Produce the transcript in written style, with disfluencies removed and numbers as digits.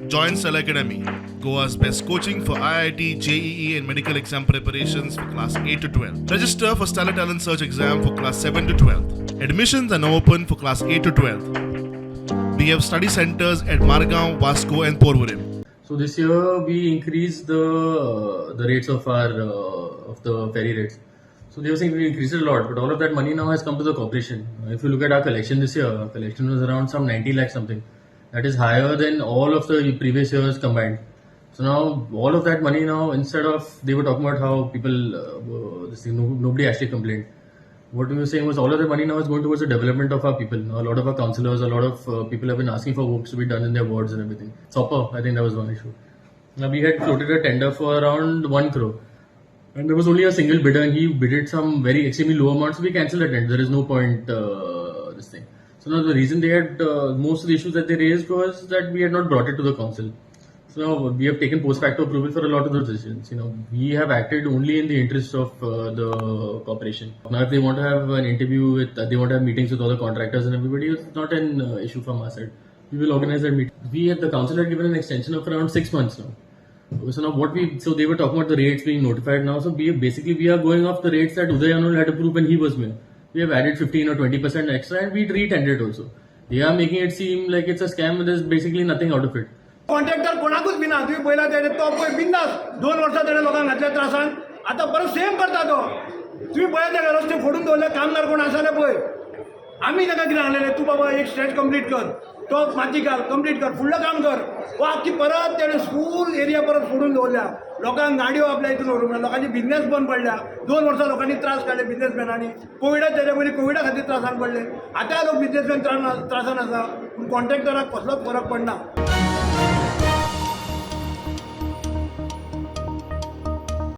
Join Stellar Academy, Goa's best coaching for IIT, JEE, and medical exam preparations for class 8 to 12. Register for Stellar Talent Search exam for class 7 to 12. Admissions are now open for class 8 to 12. We have study centers at Margao, Vasco, and Porvorim. So this year we increased the rates of our of the ferry rates. So they were saying we increased it a lot, but all of that money now has come to the corporation. If you look at our collection this year, our collection was around some 90 lakh something. That is higher than all of the previous years combined. So now all of that money now, instead of, they were talking about how people, this thing, no, nobody actually complained. What we were saying was all of the money now is going towards the development of our people. Now, a lot of our councillors, a lot of people have been asking for works to be done in their wards and everything. Sopper, I think that was one issue. Now we had floated a tender for around 1 crore. And there was only a single bidder and he bidded some very extremely low amount, so we cancelled the tender. There is no point, this thing. So now the reason they had, most of the issues that they raised was that we had not brought it to the council. So now we have taken post facto approval for a lot of those decisions. We have acted only in the interest of the corporation. Now if they want to have an interview with, they want to have meetings with all the contractors and everybody, it's not an issue from our side. We will organize that meeting. We at the council had given an extension of around 6 months now. So now what we, so they were talking about the rates being notified now. So we basically, we are going off the rates that Uday Arnold had approved when he was mayor. We have added 15 or 20% extra and we re-tendered also. They are making it seem like it's a scam and there's basically nothing out of it. Contractor कोणाकूच भिना. तुवें पळयला तेणे तो पळय बिंदास 2 वर्सां तेणे लोकांक घातल्या त्रासान. आतां परत सेम करता तो. तुमी पळय, तेका रस्ते फोडून दवरले. कामदार कोण आसा जाल्यार पळय. आमी ताका कितें सांगलेलें, तूं बाबा एक स्ट्रेच कंप्लीट कर, तो माती घाल, कंप्लीट कर, फुडलो काम कर. हो आख्खी परत तेणें फूल एरिया परत फोडून दवरल्या. लोकांक गाडयो आपल्या हितून व्हरूंक ना. लोकांची बिजनेस बंद पडल्या. 2 वर्सां लोकांनी त्रास काडले बिजनेसमॅनांनी. कोविडा तेच्या पयलीं कोविडा खातीर त्रासान पडले. आतां लोक बिजनेसमॅन त्रासान आसा, पूण कॉन्ट्रॅक्टराक कसलोच फरक पडना.